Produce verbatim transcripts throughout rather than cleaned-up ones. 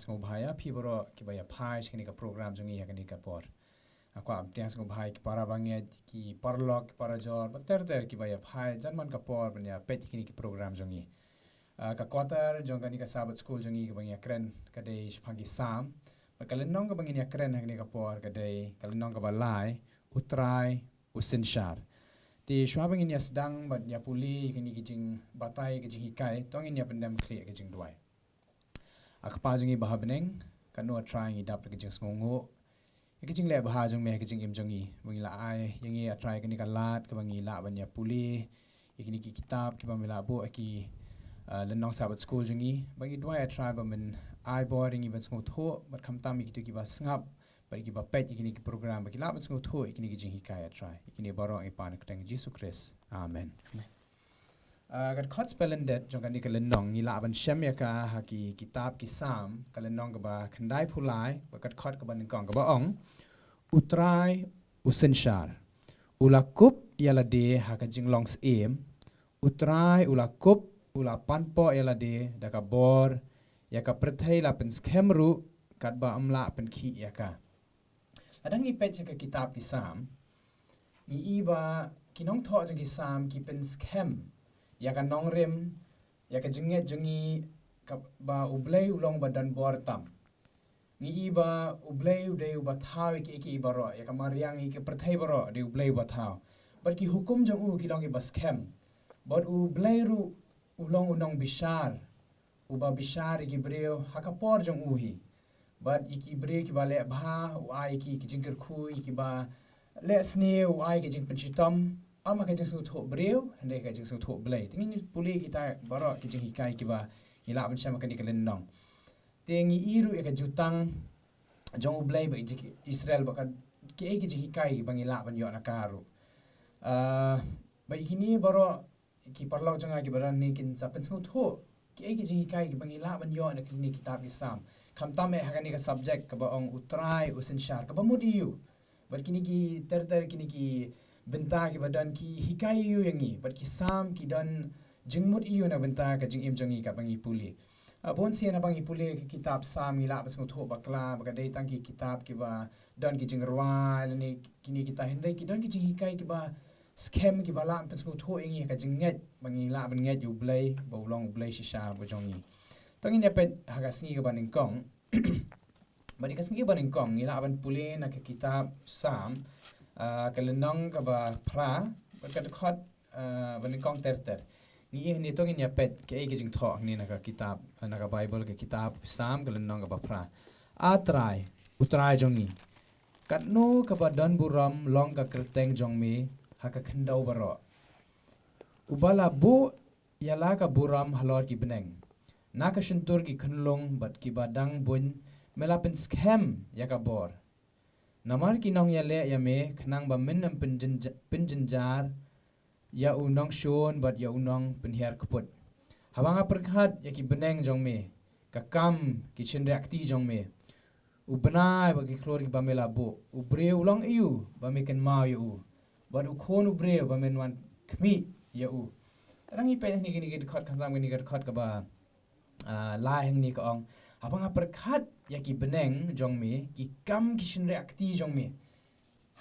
sngewbha ïa phi baroh kiba ïa phai sha kane ka program jong ngi ha kane ka por. Nga kwah ban pdiang sngewbha ïa ki para bangeit, ki paralok, ki parajor, bad ter ter kiba ïa phai jan man ka por ban ïa peit ïa kine ki program jong ngi. Ah, ka quarter jong kane ka Sabbath School jong ngi kaba ngi ïa kren ka dei shaphang ki Salm. Bad ka lynnong kaba ngin ïa kren ha kane ka por ka dei ka lynnong kaba lai, U Trai u synshar. Te shuwa ba ngin ïa sdang bad ïa pule ïa kine ki jingbatai, ki jinghikai, to ngin ïa pyndem khlieh ïa ka jingduwai. A Kpa jong ngi ba ha bneng, katno A Trai ngi dap da ka jingsngewnguh ïa ka jingleh bha jong me ha ka jingim jong ngi, ba ngi la ai ïa ngi A Trai kane ka lad kaba ngi lah ban ïa pule ïa kine ki kitab kiba me la buh ha ki, ah, lynnong Sabbath School jong ngi, ba ngi duwai A Trai ba men ai bor ïa ngi ban sngewthuh, bad khamtam ïa kito kiba sngap bad kiba peit ïa kine ki program ba ki lah ban sngewthuh ïa kine ki jinghikai A Trai. Ïa kine baroh ngi pan ha ka kyrteng Jisu Khrist. Amen. Ah, ka dkhot spelling date jong kane ka lynnong ngi lah ban shem ïa ka ha ki kitab ki Salm, ka lynnong kaba khyndai phew lai, bad ka dkhot kaba nyngkong kaba ong, U Trai u synshar. U la kup ïa lade ha ka jinglong syiem. U Trai u la kup, u la panpoh ïa lade da ka bor, ïa ka pyrthei la pynskhem ruh, katba ym lah pynkhih ïa ka. Lada ngi peit sha ka kitab ki Salm, ngi i ba ki nongthoh jong ki Salm ki pynskhem ïa ka nongrim, ïa ka jingngeit jong ngi, ka, ba U Blei u long ba don bor tam. Ngi i ba U Blei u dei uba thaw ïa kiei kiei baroh, ïa ka mariang, ïa ka pyrthei baroh, dei U Blei uba thaw. Bad ki hukum jong u ki long kiba skhem. Bad U Blei ruh u long u nongbishar, uba bishar ïa ki briew ha ka por jong u hi. Bad ïa ki briew kiba leh bha, u ai ïa ki ki jingkyrkhu, ïa kiba leh sniew, u ai ïa ki jingpynshitom, ym ha ka jingsngewthuh briew, hynrei ha ka jingsngewthuh Blei. Te ngin pule kita baroh ki jinghikai kiba ngi lah ban shem ha kane ka lynnong. Te ngi i ruh ïa ka jutang jong U Blei bad ki Israel, bad ka, kiei ki jinghikai kiba ngi lah ban ïoh na ka ruh. Ah, bad ïa kine baroh ki paralok jong nga kiba don hangne kin sa pynsngewthuh kiei ki jinghikai kiba ngi lah ban ïoh na kine ki kitab ki Salm. Khamtam eh ha kane ka subject kaba ong U Trai u synshar, kaba mut ïa u. Bad kine ki ter ter, kine ki bynta kiba don ki hikai ïa u ïa ngi. Bad ki Salm ki don jingmut ïa u na bynta ka jingim jong ngi katba ngi pule. Ah, bun sien haba ngi pule ki kitab Salm ngi lah ban sngewthuh bakla ba ka dei tang ki kitab kiba don ki jingrwai lane kine kita, hynrei ki don ki jinghikai kiba skhem kiba lah pynsngewthuh ïa ngi ha ka jingngeit, ba ngi lah ban ngeit ïa U Blei, ba u long U Blei shisha ba jong ngi. To ngin ïa peit ha ka sngi kaba nyngkong. Bad ïa ka sngi kaba nyngkong ngi lah ban pule na ka kitab Salm, ah, ka lynnong kaba phra, bad ka dkhot, ah, ba nyngkong ter ter. Ngi i hangne, to ngin ïa peit kaei ka jingthoh hangne na ka kitab, na ka Baibl, ka kitab Salm, ka lynnong kaba phra. A Trai, U Trai jong ngi, katno kaba don burom long ka kyrteng jong me ha ka khyndew baroh. Uba la buh ïa la ka burom halor ki bneng. Na ka shyntur ki khunlung bad kiba dang buiñ me la pynskhem ïa ka bor. Namar ki nongïaleh ïa me, khnang ba men ym pynjynja-, pynjynjar ïa u nongshun bad ïa u nongpynhiar kput. Haba nga pyrkhat ïa ki bneng jong me, ka kam ki shynriah kti jong me, u bnai bad ki khlur kiba me la buh, u briew u long aïu ba me kynmaw ïa u, bad u khun u briew ba men wan khmih ïa u. Tang ngi peit hangne kine ki dkhot, khamtam kine ki dkhot kaba, ah, lai hangne ka ong, haba nga pyrkhat ïa ki bneng jong me, ki kam ki shynriah kti jong me.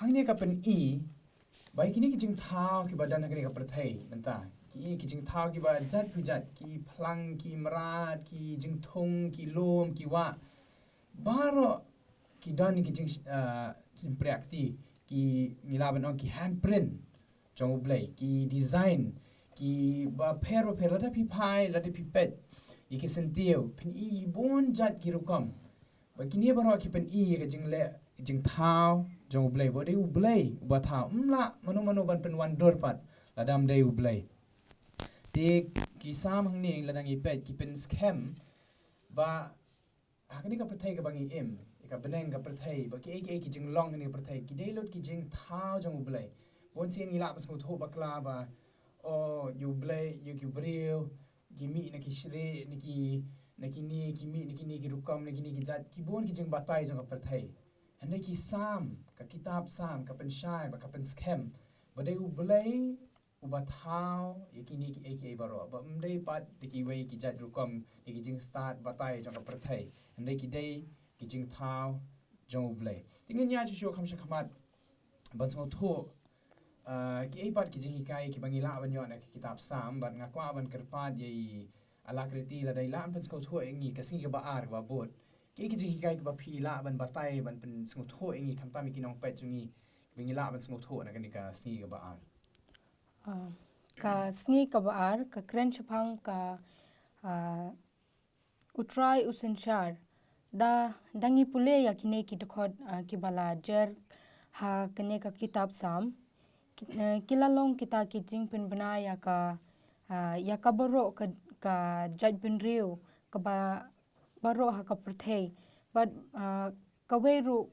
Hangne ka pyni ba ïa kine ki jingthaw kiba don ha kane ka pyrthei mynta, ki, ki jingthaw kiba jait pa jait, ki phlang, ki mrad, ki jingthung, ki lum, ki wah, baroh ki don ki jing, ah, jingshynriah kti, ki, ngi lah ban ong ki handprint jong U Blei, ki design kiba pher bapher. Lada phi phai, lada phi peit ïa ki syntiew, phin i bun jait ki rukom. Bad kine baroh ki pyni ïa ka jingleh jingthaw jong U Blei, ba u dei U Blei uba thaw, ym lah mano mano ban pynwandur pat lada ym dei U Blei. Te ki Salm hangne lada ngi peit ki pynskhem ba ha kane ka pyrthei kaba ngi im, ïa ka bneng ka pyrthei, ba kiei kiei ki jinglong kane ka pyrthei, ki dei lut ki jingthaw jong U Blei. Bun sien ngi lah ban sngewthuh bakla ba, o, ïa U Blei, ïa ki briew ki mih na ki shrieh, na ki, na kine, ki mih na kine ki rukom, na kine ki jait, ki bun ki jingbatai jong ka pyrthei. Hynrei ki Salm, ka kitab Salm, ka pynshai bad ka pynskhem ba dei U Blei uba thaw ïa kine kiei kiei baroh, ba ym dei pat da kiwei ki jait rukom, da ki jingstad batai jong ka pyrthei. Hynrei ki dei ki jingthaw jong U Blei. Te ngin ïa shu kham sha khmat ban sngewthuh, ah, ki ei pat ki jinghikai kiba ngi lah ban ïoh na ka kitab Salm, bad nga kwah ban kyrpad ïa i Alacrity lada i lah ban pynsngewthuh ïa ngi ka sngi kaba ar kaba bud. Ki ei ki jinghikai kiba phi lah ban batai ban pynsngewthuh ïa ngi khamtam ïa ki nongpeit jong ngi kiba ngi lah ban sngewthuh na kane ka sngi kaba ar. Ah, ka sngi kaba ar, ka kren shaphang ka, ah, U Trai u synshar. Da, da ngi pule ïa kine ki dkhot, ah, kiba la jer ha kane ka kitab Salm. Ki, eh, ki la long kita ki jingpynbna ïa ka, ah, ïa ka baroh ka, ka jaitbynriew, kaba baroh ha ka pyrthei. Bad, ah, kawei ruh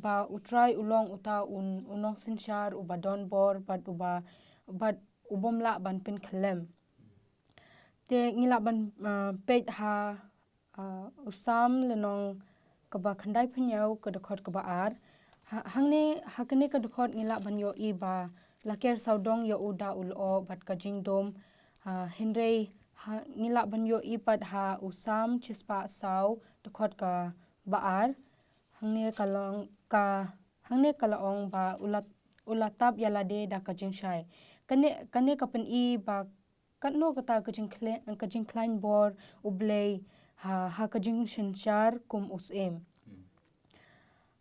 ba U Trai u long uta un, u nongsynshar uba don bor, bad uba, bad u bym lah ban pynkhyllem. Te ngi lah ban, ah, peit ha, ah, u Salm lynnong kaba khyndaiphew hynñiew ka dkhot kaba ar. Ha, hangne, ha kane ka dkhot ngi lah ban ïohi ba la ker sawdong ïa u da u lyoh bad ka jingdum. Ah, hynrei ha, ngi lah ban ïohi pat ha u Salm shispah saw dkhot kaba ar. Hangne ka long ka, hangne ka la ong ba u la, u la tap ïa lade da ka jingshai. Kane, kane ka pyni ba katno kata ka jingkhle-, ka jingkhlaiñ bor U Blei ha, ha ka jingsynshar kum u syiem. Hmm.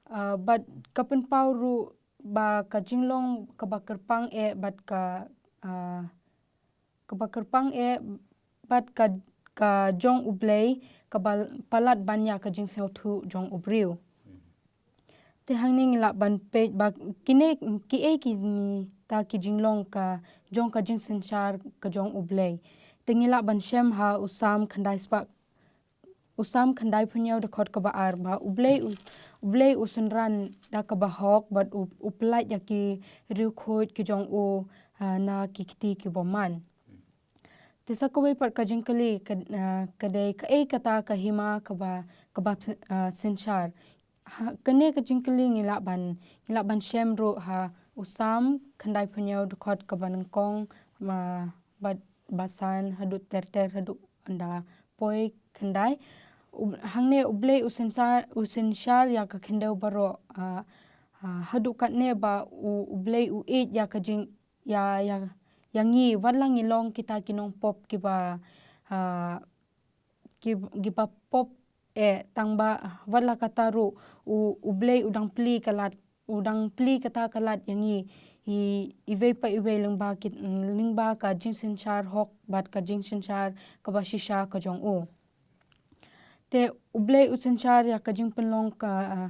Ah, bad ka pynpaw ruh ba ka jinglong kaba kyrpang eh bad ka, ah, kaba kyrpang eh bad ka, ka jong U Blei kaba palat ban ïa ka jingsngewthuh jong u briew. Te hangne ngi lah ban peit ba kine ki ei kita ki jinglong ka jong ka jingsynshar ka jong U Blei. Te ngi lah ban shem ha u Salm khyndaiphew, u Salm khyndaiphew hynñiew dkhot kaba ar ba U Blei u, U Blei u synran da kaba hok bad u, u pyllait ïa ki riewkhuid ki jong u, ah, na ki kti ki bymman. Te sa kawei pat ka jingkylli ka, ah, ka dei kaei kata ka hima kaba, kaba, ah, synshar. Ha, kane ka jingkylli ngi lah ban, ngi lah ban shem ruh ha u Salm khyndaiphew hynñiew dkhot kaba nyngkong, ah, bad basan haduh ter ter haduh ynda poi khyndai. U, hangne U Blei u synshar, u synshar ïa ka khyndew baroh, ah, ah, haduh katne ba u, U Blei u ïeit ïa ka jing, ïa, ïa, ïa ngi, wat la ngi long kita ki nongpop kiba, ah, ki, kiba pop eh, tang ba, wat la kata ruh, u, U Blei u dang plie ka lad, u dang plie kata ka lad ïa ngi, i, iwei pa iwei lyngba ki, lyngba ka jingsynshar hok bad ka jingsynshar kaba shisha ka jong u. Te U Blei u synshar ïa ka jingpynlong ka, ah,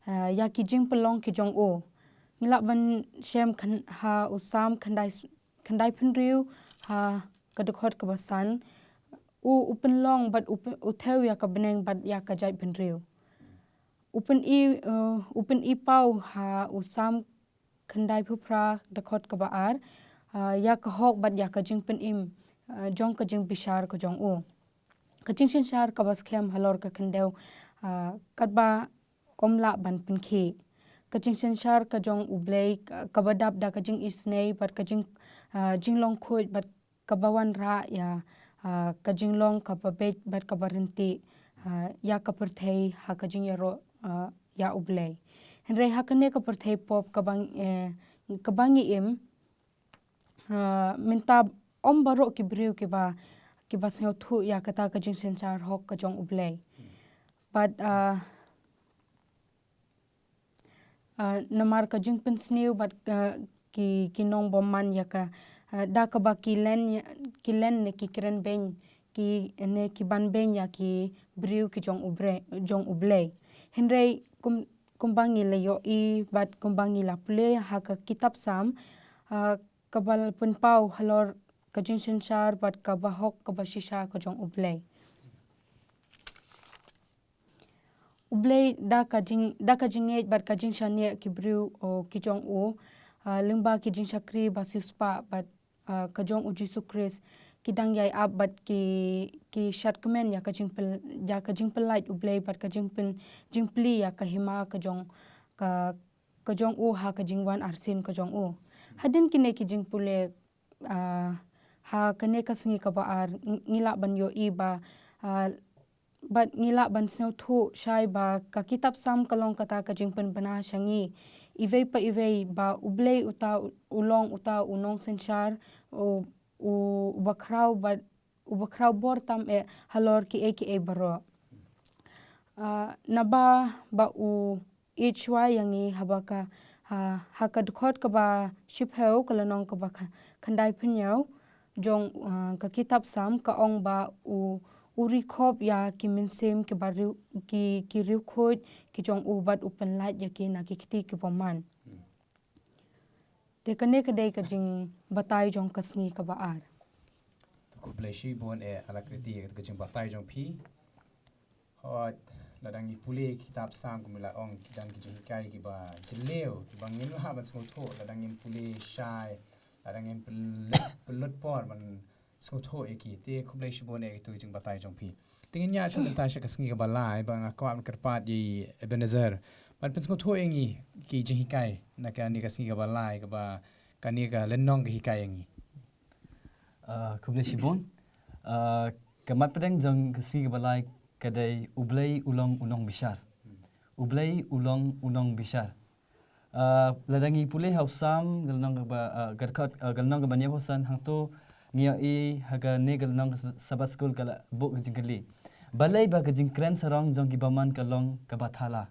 ah, ïa ki jingpynlong ki jong u. Ngi lah ban shem khyn-, ha u Salm khyndai, khyndaiphew hynriew ha ka dkhot kaba san. U, u pynlong bad u pyn-, u thew ïa ka bneng bad ïa ka jaitbynriew. U pyni, eh, u pyni paw ha u Salm khyndaiphew phra dkhot kaba ar, ah, ïa ka hok bad ïa ka jingpynim, ah, jong ka jingbishar ka jong u. Ka jingsynshar kaba skhem halor ka khyndew, ah, katba ym lah ban pynkhih. Ka jingsynshar ka jong U Blei, ka, kaba dap da ka jingisynei bad ka jing, ah, jinglong khuid bad kaba wanrah ïa, ah, ka jinglong kaba beit bad kaba ryntih, ah, ïa ka pyrthei ha ka jingïaroh, ah, ïa U Blei. Hynrei ha kane ka pyrthei pop kaba ng-, eh, kaba ngi im, ah, mynta ym baroh ki briew kiba, kiba sngewthuh ïa kata ka jingsynshar hok ka jong U Blei. Bad, ah, ah, namar ka jingpynsniew bad, ah, ki, ki nongbymman ïa ka, ah, da kaba ki len, ki len ne ki kren beiñ, ki ne ki ban beiñ ïa ki briew ki jong U Bre-, jong U Blei. Hynrei kum, kumba ngi la ïohi bad kumba ngi la pule ha ka kitab Salm, ah, kaba la pynpaw halor ka jingsynshar bad kaba hok kaba shisha ka jong U Blei. U Blei da ka jing, da ka jingngeit bad ka jingshaniah ki briew, o, ki jong u, ah, lyngba ki jingshakri ba siewspah bad, ah, ka jong U Jisu Khrist, ki dang ïai ap bad ki, ki shad kmen ïa ka jingpyl-, ïa ka jingpyllait U Blei bad ka jingpyl-, jingplie ïa ka hima ka jong, ka, ka jong u ha ka jingwan arsien ka jong u. Hadien kine ki jingpule, ah, ha kane ka sngi kaba ar, ng-, ngi lah ban ïohi ba, ah, Bad ngi lah ban sngewthuh shai ba ka kitab Salm ka long kata ka jingpynbna sha ngi iwei pa iwei ba U Blei uta u long uta u nongsynshar u, u, u bakhraw bad u bakhraw bor tam eh halor kiei kiei baroh. Ah, naba ba u ïeit shuwa ïa ngi haba ka, ha, ha ka dkhot kaba shiphew ka lynnong kaba kha-, khyndai phew jong, ah, ka kitab Salm ka ong ba u, u ri khop ïa ki mynsiem kiba riw, ki, ki riewkhuid ki jong u bad u pynlait ïa ki na ki kti ki bymman. Te kane ka dei ka jingbatai jong ka sngi kaba ar. To khublei shibun eh Alakriti ïa ka jingbatai jong phi. Hooid, lada ngi pule kitab Salm kum la ong ki don ki jinghikai kiba jylliew, kiba ngim lah ban sngewthuh, lada ngim pule shai, lada ngim pynlut, pynlut por ban sngewthuh ïa ki. Te khublei shibun eh ïa kito ki jingbatai jong phi. Te ngin ïa shim bynta sha ka sngi kaba lai, ba nga kwah ban kyrpad ïa i Ebenezer ban pynsngewthuh ïa ngi ki jinghikai na kane ka sngi kaba lai, kaba kane ka lynnong ka hikai ïa ngi. Ah, khublei shibun. Ah, ka mat pdeng jong ka sngi kaba lai ka dei U Blei u long u nongbishar. U Blei u long u nongbishar. Ah, lada ngi pule ha u Salm ka lynnong kaba, ah, ka dkhot, ah, ka lynnong kaba hynñiewphew san, hangto ngi ïohi ha kane ka lynnong ka Sabbath School ka la buh ka jingkylli. Balei ba ka jingkren sarong jong ki bymman ka long kaba thala?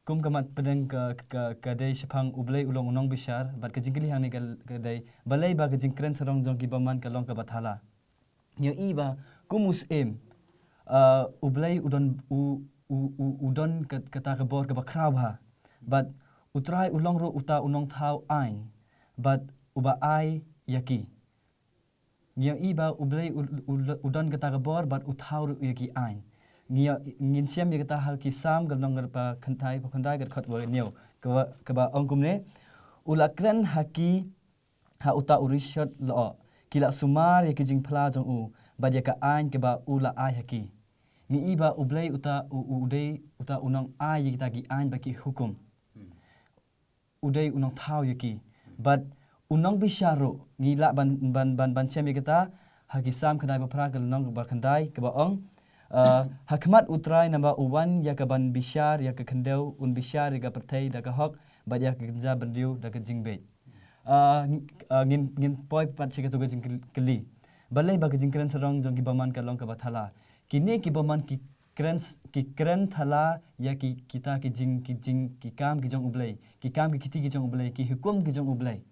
Kum ka mat pdeng ka, ka, ka dei shaphang U Blei u long u nongbishar, bad ka jingkylli hangne ka, ka dei, balei ba ka jingkren sarong jong ki bymman ka long kaba thala? Ngi ïohi ba kum u Syiem, ah, U Blei u don, u, u, u, u don ka, kata ka bor kaba khraw bha. Bad U Trai u long ruh uta u nongthaw aiñ, bad uba ai ïa ki. Ngi ïohi ba U Blei u, u, u don kata ka bor bad u thaw ruh ïa ki aiñ. Ngi ïoh, ngin shem ïa kata ha ki Salm ka lynnong kaba khyndai, kaba khyndai ka dkhot ba hynñiew. Kaba, kaba ong kumne, u la kren ha ki ha uta u rishot lyoh. Ki la sumar ïa ki jingphla jong u, bad ïa ka aiñ kaba u la ai ha ki. Ngi ïohi ba U Blei uta u, u dei uta u nongai ïa kita ki aiñ bad ki hukum. U dei u nongthaw ïa ki. Bad u nongbishar ruh, ngi lah ban, ban, ban, ban shem ïa kata ha ki Salm khyndai ba phra ka lynnong kaba khyndai kaba ong, ah, ha khmat U Trai namar u wan ïa ka ban bishar ïa ka khyndew, un bishar ïa ka pyrthei da ka hok, bad ïa ka kynja bynriew da ka jingbeit. Ah, ng-, ah, ngin, ngin poi pat sha kato ka jingkylli. Balei ba ka jingkren sarong jong ki bymman ka long kaba thala? Kine ki bymman ki kren s-, ki kren thala ïa ki, kita ki jing, ki jing, ki kam ki jong U Blei, ki kam ki kti ki jong U Blei, ki hukum ki jong U Blei.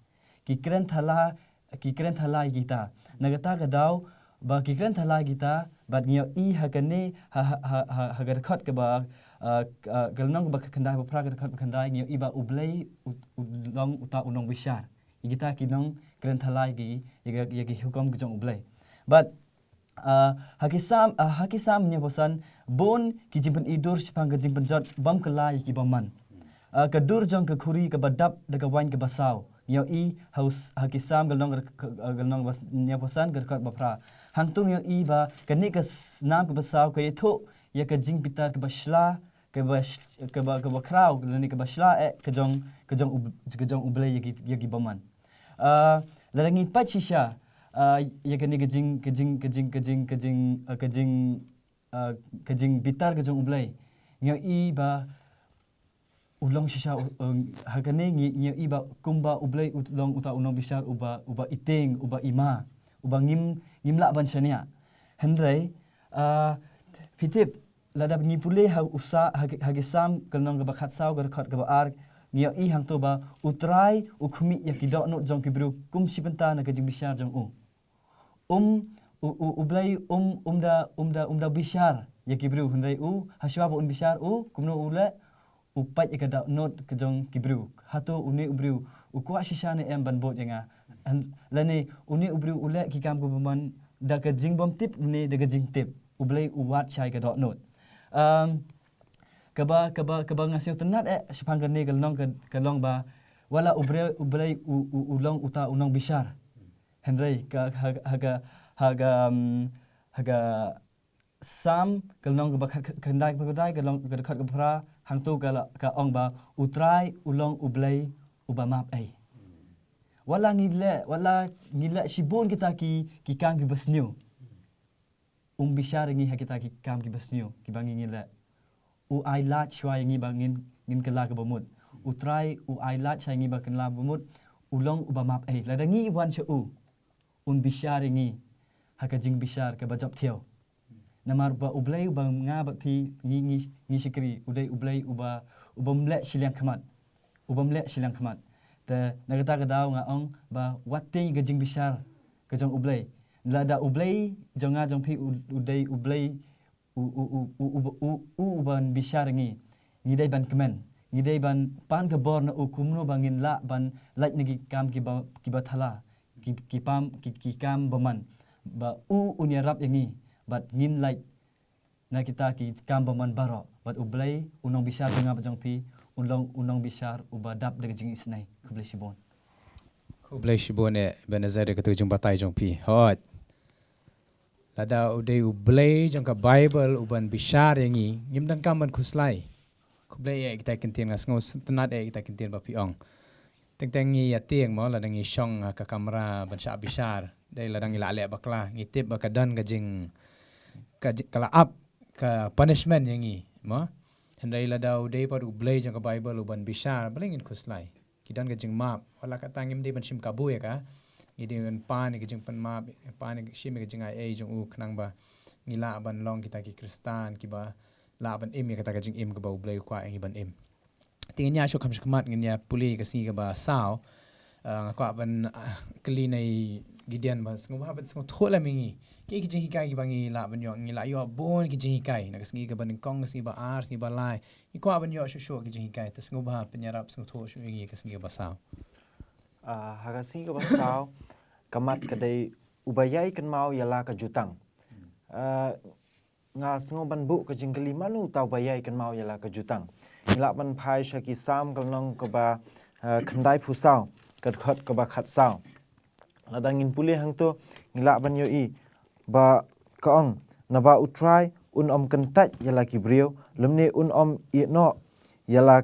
Ki kren thala, ki kren thala ïa kita. Na kata ka daw, ba ki kren thala ïa kita, bad ngi ïohi ha kane, ha, ha, ha, ha, ha ka dkhot kaba, ah, ah, ka lynnong kaba khyndai ba phra ka dkhot ba khyndai, ngi ïohi ba U Blei u, u long uta u nongbishar ïa kita ki nongkren thala ïa ki, ïa ki, ïa ki hukum ki jong U Blei. Bad, ah, ha ki Salm, ah, ha ki Salm hynñiewphew san, bun ki jingpyni dur shaphang ka jingpynjot bym kylla ïa ki bymman. Ah, ka dur jong ka khuri kaba dap da ka waiñ kaba saw. Ngi ïohi ha u s-, ha ki Salm ka lynnong ka, ka, ka lynnong ba s-, hynñiewphew san ka dkhot ba phra. Hangto ngi ïohi ba kane ka snam kaba saw ka ïathuh ïa ka jingbitar kaba shla, kaba sh-, kaba, kaba khraw, lane kaba shla eh ka jong, ka jong U-, ka jong U Blei ïa ki, ïa ki bymman. Ah, lada ngi peit shisha, ah, ïa kane ka jing, ka jing, ka jing, ka jing, ka jing, ah, ka jing, ah, ka jingbitar ka jong U Blei. Ngi ïohi ba u long shisha u, um, ha kane ngi, ngi ïohi ba kumba U Blei u long uta u nongbishar uba, uba itieng, uba ima, uba ngim, ngim lah ban shaniah. Hynrei, ah, phi tip, lada ngi pule ha u Sa-, ha ki, ha ki Salm ka lynnong kaba khatsaw ka dkhot kaba ar, ngi ïohi hangto ba U Trai u khmih ïa ki dohnud jong ki briew kum shi bynta na ka jingbishar jong u. Um, u, u, U Blei um, um da, um da, um da bishar ïa ki briew, hynrei u, hashwa ba un bishar u, kumno u leh, u peit ïa ka dohnud ka jong ki briew. Hato une u briew u kwah shisha ne em ban bud ïa nga? Hyn-, lane une u briew u leh ki kam kiba bymman da ka jingbymtip ne da ka jingtip? U Blei u wad shai ka dohnud. Um, kaba, kaba, kaba nga sngewtynnat eh shaphang kane ka long ka, ka long ba, wat la U Blei, U Blei u, u, u long uta u nongbishar. Hynrei ka, ha, ha ka, ha ka, um, ha ka Salm ka lynnong kaba khat, khat, khyndai, kaba khyndai, ka long, ka dkhot kaba phra, hangto ka la, ka ong ba U Trai u long U Blei uba map ei. Wat la ngi leh, wat la ngi leh shibun kita ki, ki kam kiba sniew, Um bishar ïa ngi ha kita ki kam kiba sniew kiba ngi ngi leh. U ai lad shuwa ïa ngi ba ngin ngin kylla kaba mut. U Trai u ai lad shuwa ïa ngi ba kylla ba mut. U long uba map ei. Lada ngi wan sha u, un bishar ïa ngi ha ka jingbishar kaba jop thiaw. Namar ba U Blei uba nga bad phi ngi ngi ngi shakri, u dei U Blei uba uba mleh shiliang khmat. Uba mleh shiliang khmat. Te na kata ka daw nga ong ba wat tieng ka jingbishar ka jong U Blei. Lada U Blei jong nga jong phi u, u dei U Blei u u u u u u u uban bishar ngi. Ngi dei ban kmen. Ngi dei ban pan ka bor na u kumno ba ngin lah ban lait na ki kam kiba kiba thala. Ki ki pam ki ki kam ba man. Ba u un ïarap ïa ngi. Bad ngin lait na kita ki kam ba man baroh. Bad U Blei u nongbishar jong nga bad jong phi un long u nongbishar uba dap da ka jingisynei. Khublei shibun. Khublei shibun eh Ebenezer ïa katu ka jingbatai jong phi. Hooid. Lada u dei U Blei jong ka Baibl uban bishar ïa ngi, ngim donkam ban khuslai. Khublei eh kita ki ktien, nga sngewtynnat eh kita ki ktien ba phi ong. Teng teng ngi ïa tieng mo, lada ngi shong ha ka kamra ban shah bishar. Dei lada ngi la leh bakla, ngi tip ba ka don ka jing ka jing, ka la ap ka punishment ïa ngi mo. Hynrei lada u dei pat U Blei jong ka Baibl uban bishar, balei ngin khuslai? Ki don ka jingmap. Wat la katta ngim dei ban shim kabu ïa ka. Ngi dei ban pan ïa ka jingpynmap, pan ïa ka, shim ïa ka jingai ei jong u khnang ba ngi lah ban long kita ki Khristan kiba lah ban im ïa kata ka jingim kaba U Blei u kwah ïa ngi ban im. Te ngin ïa shu kham shu khmat, ngin ïa pule ka sngi kaba saw. Ah, nga kwah ban, ah, kylli na i Gideon ba sngewbha ban sngewthuh lem ïa ngi. Ki ki jinghikai kiba ngi lah ban ïoh, ngi lah ïoh bun ki jinghikai na ka sngi kaba nyngkong, ka sngi ba ar, sngi ba lai. Ngi kwah ban ïoh shuh shuh ki jinghikai, te sngewbha pynïarap sngewthuh shuh ïa ngi ka sngi kaba saw. Ah, ha ka sngi kaba saw, ka mat ka dei uba ïai kynmaw ïa la ka jutang. Ah, nga sngew ban buh ka jingkylli, mano uta uba ïai kynmaw ïa la ka jutang? Ngi lah ban phai sha ki Salm ka lynnong kaba, ah, khyndaiphew saw, ka dkhot kaba khatsaw. Lada ngin pule hangto, ngi lah ban ïohi ba ka ong, naba U Trai un ym kyntait ïa la ki briew, lymne un ym ïehnoh ïa la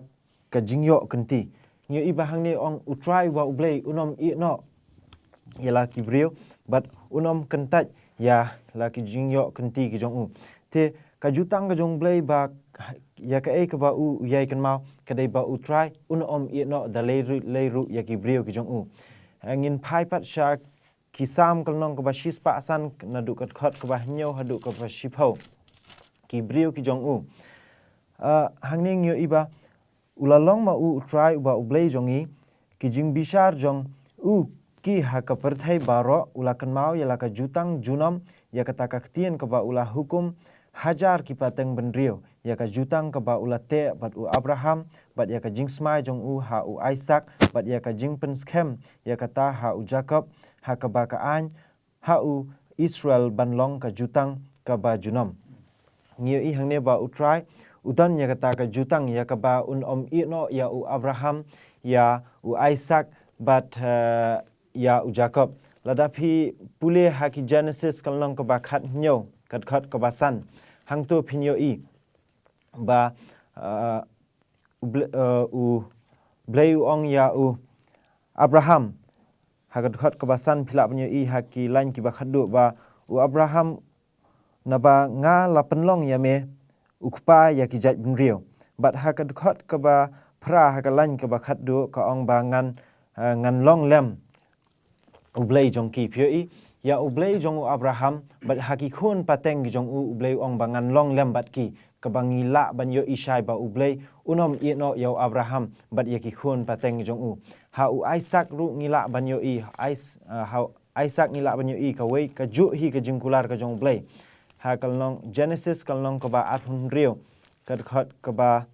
ka jingïoh kynti. Ngi ïohi ba hangne ong U Trai uba U Blei un ym ïehnoh ïa la ki briew, bad un ym kyntait ïa la ki jingïoh kynti ki jong u. Te ka jutang ka jong U Blei ba ïa kaei kaba u, u ïai kynmaw, ka dei ba U Trai un ym ïehnoh da lei ruh, lei ruh ïa ki briew ki jong u. Eh, ngin phai pat sha ki Salm ka lynnong kaba shispah san, naduh ka dkhot kaba hynñiew haduh kaba shiphew. Ki briew ki jong u. Ah, hangne ngi ïohi ba u la long ma u U Trai uba U Blei jong ngi, ki jingbishar jong u ki ha ka pyrthei baroh, u la kynmaw ïa la ka jutang junom, ïa kata ka ktien kaba u la hukum hajar ki pateng bynriew, ïa ka jutang kaba u la teh bad u Abraham, bad ïa ka jingsmai jong u ha u Isaak, bad ïa ka jingpynskhem ïa kata ha u Jakob, ha kaba ka aiñ ha u Israel ban long ka jutang kaba junom. Ngi ïohi hangne ba U Trai u don ïa kata ka jutang, ïa kaba un ym ïehnoh ïa u Abraham, ïa u Isaak, bad, eh, ïa u Jakob. Lada phi pule ha ki Genesis ka lynnong kaba khathynñiew, ka dkhot kaba san, hangto phin ïohi ba, eh, U Ble-, eh, U Blei u ong ïa u Abraham. Ha ka dkhot kaba san phi lah ban ïohi ha ki lain kiba khatduh ba, u Abraham, naba nga la pynlong ïa me u kpa ïa ki jait bynriew. Bad ha ka dkhot kaba phra, ha ka lain kaba khatduh, ka ong ba ngan, eh, ngan long lem U Blei jong ki. Phi ïohi, ïa U Blei jong u Abraham, bad ha ki khun pateng ki jong u, U Blei u ong ba ngan long lem bad ki, kaba ngi lah ban ïohi shai ba U Blei un ym ïehnoh ïa u Abraham bad ïa ki khun pateng ki jong u. Ha u Isaak ruh ngi lah ban ïohi, Is-, ah, ha u Isaak ngi lah ban ïohi kawei ka juh hi ka jingkular ka jong U Blei. Ha ka lynnong Genesis ka lynnong kaba arphew hynriew, ka dkhot kaba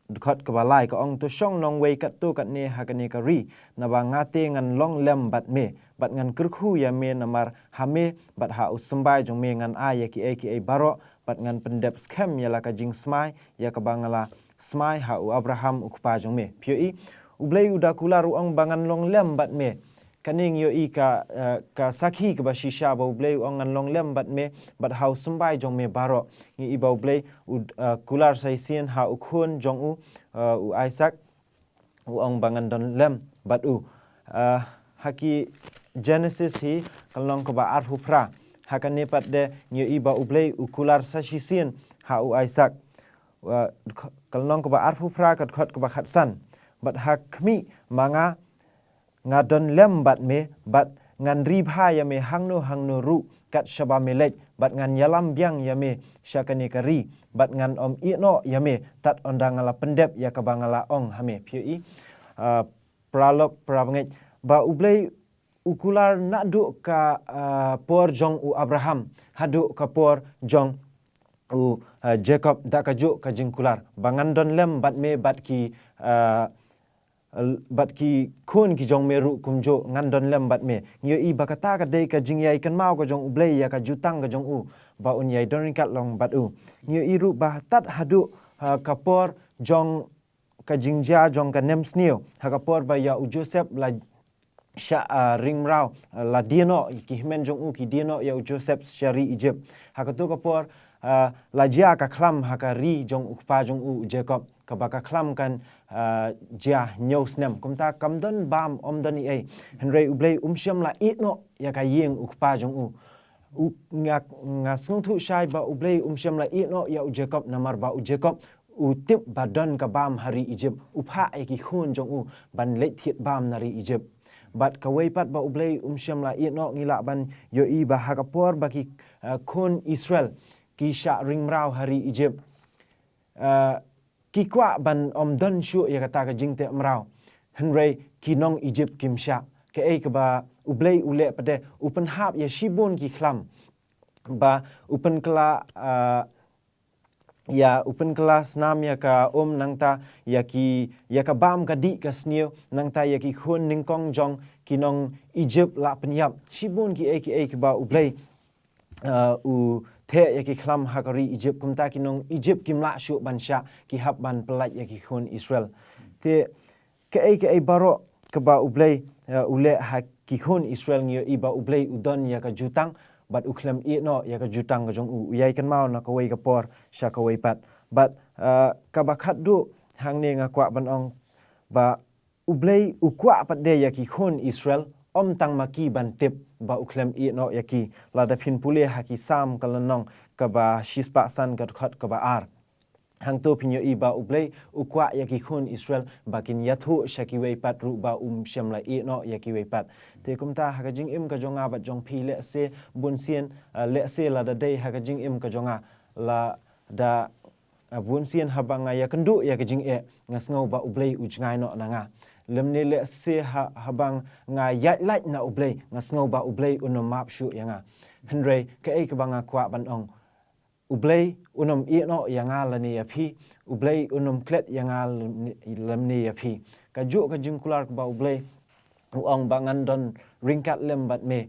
dkhot kaba lai, ka ong, to shong nongwei katto katne ha kane ka ri, naba nga te ngan long lem bad me, bad ngan kyrkhu ïa me, namar ha me bad ha u symbai jong me ngan ai ïa kiei kiei baroh, bad ngan pyndep skhem ïa la ka jingsmai ïa kaba nga la smai ha u Abraham u kpa jong me. Phi ïohi, U Blei u da kular, u ong ba ngan long lem bad me. Kane ngi ïohi ka, eh, ka sakhi kaba shisha ba U Blei u ong ngan long lem bad me, bad ha u symbai jong me baroh. Ngi ïohi ba U Blei u, eh, kular sa shisien ha u khun jong u, eh, u Isaak, u ong ba ngan don lem bad u. Eh, ha ki Genesis hi ka lynnong kaba arphew phra, Ha kane pat de ngi ïohi ba U Blei u kular sa shisien ha u Isaac. Wa, ka lynnong kaba arphew phra ka dkhot kaba khatsan. Bad ha khmih ma nga nga don lem bad me, bad ngan ri bha ïa me hangno hangno ruh kat shaba me leit, bad ngan ïalam biang ïa me sha kane ka ri, bad ngan ym ïehnoh ïa me tad ynda nga la pyndep ïa kaba nga la ong ha me. Phi ïohi, ah, paralok parabangeit, ba U Blei u kular naduh ka, ah, por jong u Abraham haduh ka por jong u, ah, Jacob da kajuh ka jingkular ba ngan don lem bad me bad ki, ah, l-, bad ki khun ki jong me ruh kumjuh ngan don lem bad me. Ngi ïohi ba kata ka dei ka jingïai kynmaw ka jong U Blei ïa ka jutang ka jong u ba un ïai don ryngkat lang bad u. Ngi ïohi ruh ba tad haduh, ah, ka por jong ka jingjia jong ka nemsniew, ha ka por ba ïa u Joseph la shah, ah, ring mraw, ah, la die noh, ki hynmen jong u ki die noh ïa u Joseph sha ri Egypt. Ha kato ka por, ah, la jia ka khlam ha ka ri jong u kpa jong u, u Jacob, kaba ka khlam kan, ah, jia hynñiew snem. Kumta kam don bam, ym don ei ei. Hynrei U Blei um shym la ïehnoh ïa ka ïing u kpa jong u. U, nga, nga sngewthuh shai ba U Blei um shym la ïehnoh ïa u Jacob, namar ba u Jacob u tip ba don ka bam ha ri Egypt, u phah ïa ki khun jong u ban leit thied bam na ri Egypt. Bad kawei pat ba U Blei um shym la ïehnoh, ngi lah ban ïohi ba ha ka por ba ki, eh, khun Israel ki shah ring mraw ha ri Egypt, eh, ki kwah ban ym don shuh ïa kata ka jingteh mraw. Hynrei ki nong Egypt kim shah. Kaei kaba U Blei u leh pat de, u pynhap ïa shibun ki khlam, ba u pynkylla, ah, ïa u pynkylla snam ïa ka um, nangta ïa ki, ïa ka bam ka dih ka sniew, nangta ïa ki khun nyngkong jong ki nong Egypt la pynïap. Shibun kiei kiei kiba U Blei, uh, u theh ïa ki khlam ha ka ri Egypt, kumta ki nong Egypt kim lah shuh ban shah, ki hap ban pyllait ïa ki khun Israel. Te kaei kaei baroh kaba U Blei, eh, u leh ha ki khun Israel, ngi ïohi ba U Blei u don ïa ka jutang, bad u khlem ïehnoh ïa ka jutang ka jong u, u ïai kynmaw na kawei ka por sha kawei pat. Bad, eh, kaba khatduh hangne nga kwah ban ong ba U Blei u kwah pat de ïa ki khun Israel, ym tang ma ki ban tip ba u khlem ïehnoh ïa ki. Lada phin pule ha ki Salm ka lynnong kaba shispah san ka dkhot kaba ar, hangto phin ïohi ba U Blei u kwah ïa ki khun Israel ba kin ïathuh sha kiwei pat ruh ba um shym la ïehnoh ïa kiwei pat. Te kumta ha ka jingim ka jong nga bad jong phi, lehse bunsien, eh, lehse lada dei ha ka jingim ka jong nga, lada, eh, bunsien haba nga ïakynduh ïa ka jingeh, nga sngew ba U Blei u jngai noh na nga. Lymne lehse ha, haba nga ïaid lait na U Blei, nga sngew ba U Blei un ym map shuh ïa nga. Hynrei kaei kaba nga kwah ban ong, U Blei un ym ïehnoh ïa nga lane ïa phi, U Blei un ym klet ïa nga lymne, lymne ïa phi. Kajuh ka jingkular kaba U Blei u ong ba ngan don ryngkat lem bad me.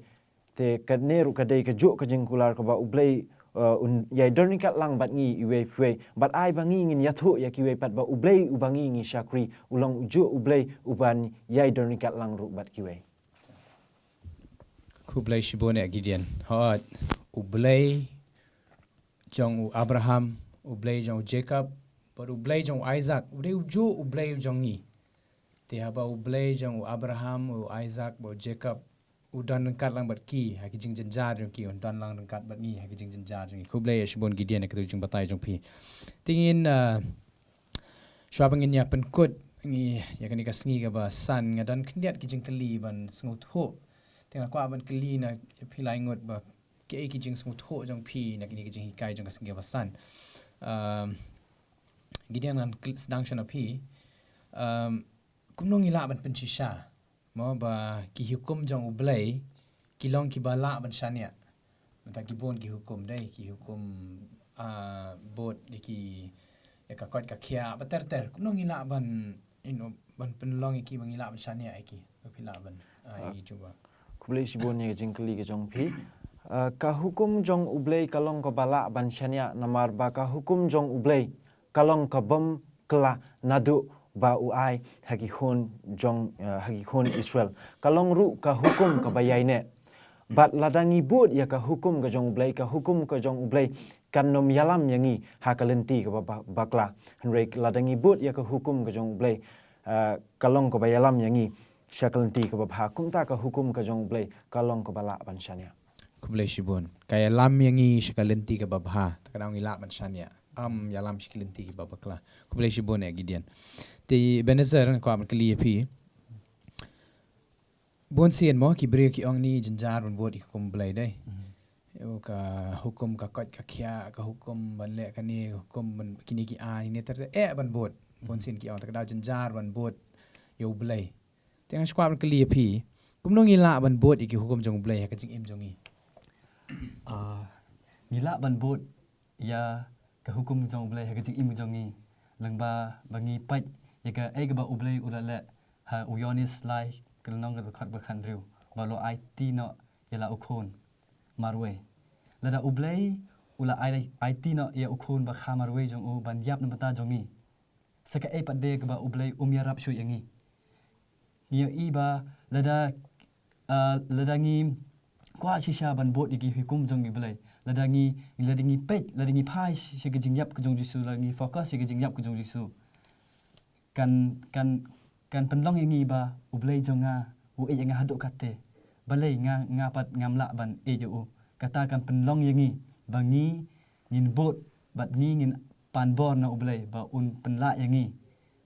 Te kane ruh ka dei kajuh ka jingkular kaba U Blei, uh, un ïai don ryngkat lang bad ngi iwei pa iwei. Bad ai ba ngi ngin ïathuh ïa kiwei pat ba U Blei uba ngi ngi shakri u long ujuh U Blei uban ïai don ryngkat lang ruh bad kiwei. Khublei shibun ïa Gideon. Hooid, U Blei jong u Abraham, U Blei jong u Jacob, bad U Blei jong u Isaac, U Blei ujuh U Blei jong ngi. Te haba U Blei jong u Abraham, u Isaac, bad u Jacob u don ryngkat lang bad ki ha ki jingjynjar jong ki, un don lang ryngkat bad ngi ha ki jingjynjar jong ngi. Khublei shibun Gideon ïa katu jingbatai jong phi. Te ngin, uh, shuwa ba ngin ïa pynkut ngi ïa kane ka sngi kaba san, nga don khyndiat ki jingkylli ban sngewthuh. Te nga kwah ban kylli na phi lai ngut ba kiei ki jingsngewthuh jong phi na kine ki jinghikai jong ka sngi kaba san. Um, Gideon, ngan kl-, sdang shuwa na phi. Um, kumno ngi lah ban pynshisha mo ba ki hukum jong U Blei ki long kiba lah ban shaniah? Mynta ki bun ki hukum dei, ki hukum, ah, bud ïa ki, ïa ka koit ka khiah, ba ter ter. Kumno ngi lah ban, you know, ban pynlong ïa ki ba ngi lah ban shaniah ïa ki? Ba phi lah ban, ah, ïa ki jubab. Khublei shibun ïa ka jingkylli ka jong phi. Ah, ka hukum jong U Blei ka long kaba lah ban shaniah, namar ba ka hukum jong U Blei ka long ka bym kylla naduh ba u ai ha ki khun jong, eh, ha ki khun Israel. Ka long ruh ka hukum kaba ïaineh. Bad lada ngi bud ïa ka hukum ka jong U Blei, ka hukum ka jong U Blei kan ym ïalam ïa ngi ha ka lynti kaba ba-, bakla. Hynrei lada ngi bud ïa ka hukum ka jong U Blei, eh, ka long kaba ïalam ïa ngi sha ka lynti kaba bha. Kumta ka hukum ka jong U Blei ka long kaba lah ban shaniah. Khublei shibun. Ka ïalam ïa ngi sha ka lynti kaba bha. Ta ka daw ngi lah ban shaniah. Ym ïalam sha ki lynti kiba bakla. Khublei shibun ïa Gideon. Te Ebenezer, nga kwah ban kylli ïa phi. Bun sien mo ki briew ki ong ni jynjar ban bud ïa ka hukum Blei dei. Ïa ka hukum ka koit ka khiah, ka hukum ban leh kane, hukum ban kine ki aiñ ne ter eh ban bud. Bun sien ki ong ta ka daw jynjar ban bud ïa u Blei. Te nga shu kwah ban kylli ïa phi. Kumno ngi lah ban bud ïa ki hukum jong u Blei ha ka jingim jong ngi? Ah, ngi lah ban bud ïa ka hukum jong u Blei ha ka jingim jong ngi. Lyngba ba ngi peit ïa kaei kaba u Blei u la leh ha u Ïoannis lai ka lynnong ka dkhot ba khathynriew. Ba u la aiti noh ïa la u khun marwei. Lada u Blei u la ai, aiti noh ïa u khun ba kha marwei jong u ban ïap na bynta jong ngi. Sa kaei pat de kaba u Blei um ïarap shuh ïa ngi. Ngi ïohi ba lada, ah, lada ngi kwah shisha ban bud ïa ki hukum jong u Blei. Lada ngi, lada ngi peit, lada ngi phai sha ka jingïap ka jong u Jisu, lada ngi focus sha ka jingïap ka jong u Jisu. Kan, kan, kan pynlong ïa ngi ba u Blei jong nga u ïeit ïa nga haduh katte. Balei nga, nga pat ngam lah ban ïeit ïa u. Kata kan pynlong ïa ngi ba ngi ngin bud bad ngi ngin pan bor na u Blei ba un pynlah ïa ngi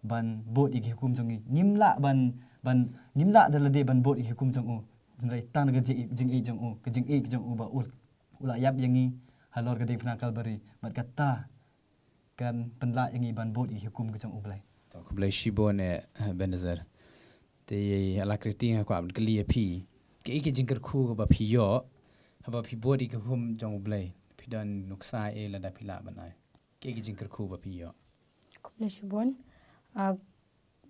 ban bud ïa ki hukum jong ngi. Ngim lah ban, ban, ngim lah da lade ban bud ïa ki hukum jong u. Hynrei tang da ka jing, jingïeit jong u, ka jingïeit jong u ba u, u la ïap ïa ngi halor ka diengphna Kalbari. Bad kata kan pynlah ïa ngi ban bud ïa ki hukum ka jong u Blei. To, khublei shibun eh, Ebenezer. Te ïa la Kriti nga kwah ban kylli ïa phi. Kaei ka jingkyrkhu kaba phi ïoh haba phi bud ïa ki hukum jong u Blei? Phi don nuksa eh lada phi lah ban ai? Kaei ka jingkyrkhu ba phi ïoh? Khublei shibun. Ah,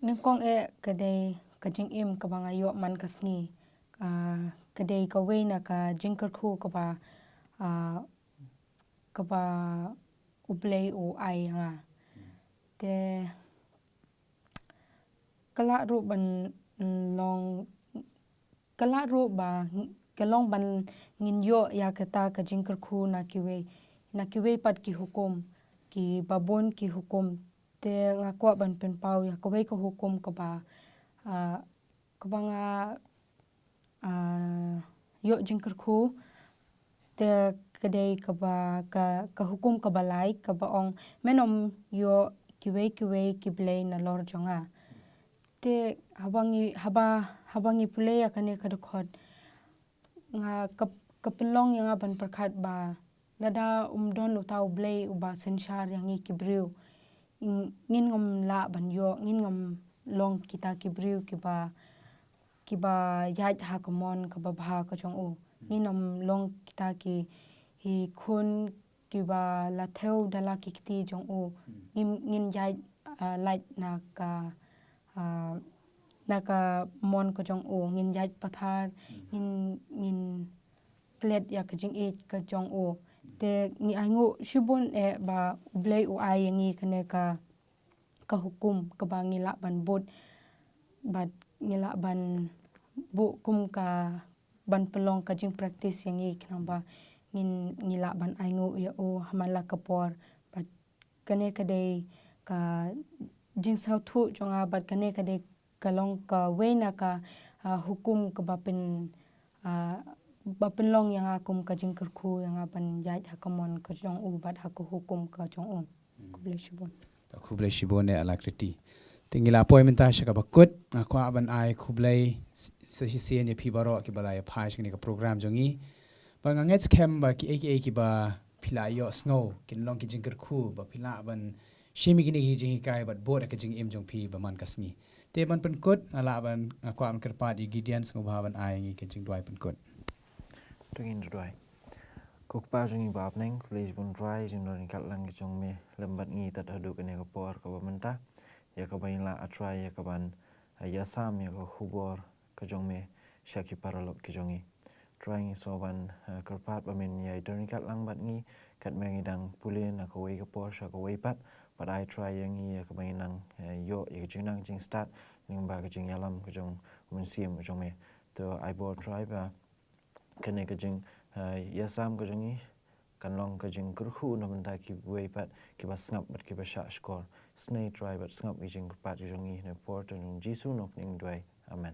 nyngkong eh ka dei ka jingim kaba nga ïoh man ka sngi. Ah, ka dei kawei na ka jingkyrkhu kaba, ah, kaba u Blei u ai ïa nga. Te ka lah ruh ban, mm, long, ka lah ruh ba, ka long ban ngin ïoh ïa kata ka jingkyrkhu na kiwei, na kiwei pat ki hukum, kiba bun ki hukum. Te nga kwah ban pynpaw ïa kawei ka hukum kaba, ah, kaba nga, ah, ïoh jingkyrkhu. Te ka dei kaba, ka, ka hukum kaba lai kaba ong, men ym ïoh kiwei kiwei ki blei nalor jong nga. Te haba ngi, haba, haba ngi pule ïa kane ka dkhot, nga ka, ka pynlong ïa nga ban pyrkhat ba lada um don uta u Blei uba synshar ïa ngi ki briew, ng-, ngin ngam lah ban ïoh, ngin ngam long kita ki briew kiba, kiba ïaid ha ka mon kaba bha ka jong u. Ngin ngam long kita ki, ki khun kiba la thew da la ki kti jong u. Ngin, ngin ïaid, ah, lait na ka, ah, na ka mon ka jong u, ngin ïaid pathar, ngin, ngin klet ïa ka jingïeit ka jong u. Te ngi ainguh shibun eh ba u Blei u ai ïa ngi kane ka, ka hukum kaba ngi lah ban bud, bad ngi lah ban buh kum ka ban pynlong ka jingpractice ïa ngi khnang ba ngin, ngi lah ban ainguh ïa u ha man la ka por. Bad kane ka dei ka jingsngewthuh jong nga bad kane ka dei ka long kawei na ka, ah, hukum kaba pyn, ah, ba pynlong ïa nga kum ka jingkyrkhu ïa nga ban ïaid ha ka mon ka jong u bad ha ka hukum ka jong u. Khublei shibun. To khublei shibun eh, Alakriti. Te ngi la poi mynta sha kaba kut, nga kwah ban ai khublei s-, sa shisien ïa phi baroh kiba la ïa phai sha kane ka program jong ngi. Ba nga ngeit skhem ba kiei kiei kiba phi la ïohsngew kin long ki jingkyrkhu ba phi lah ban shim ïa kine ki jinghikai bad bud ïa ka jingim jong phi ba man ka sngi. Te ban pynkut, nga lah ban, nga kwah ban kyrpad ïa Gideon sngewbha ban ai ngi ka jingduwai pynkut. To ngin duwai. Ko Kpa jong ngi ba ha bneng, khublei shibun Trai, jingdon ryngkat lang ka jong me lem bad ngi tad haduh kane ka por kaba mynta. Ïa kaba ngi lah, ah Trai, ïa kaban, ah, ïasam ïa ka khubor ka jong me sha ki paralok ki jong ngi. Trai, ngi sngewbha ban, ah, kyrpad ba men ïai don ryngkat lang bad ngi katba ngi dang pule na kawei ka por sha kawei pat. Bad ai Trai ïa ngi ïa kaba ngin nang, ah, ïoh ïa ka jingnang jingstad lyngba ka jingïalam ka jong u Mynsiem ka jong me. To ai bor Trai ba kane ka jing, ah, ïasam ka jong ngi kan long ka jingkyrkhu na bynta kiwei pat kiba sngap bad kiba shahshkor. Snei Trai bad sngap ïa ka jingkyrpad ka jong ngi ha kane ka por, ha ka kyrteng jong u Jisu nongpynim ngi duwai. Amen.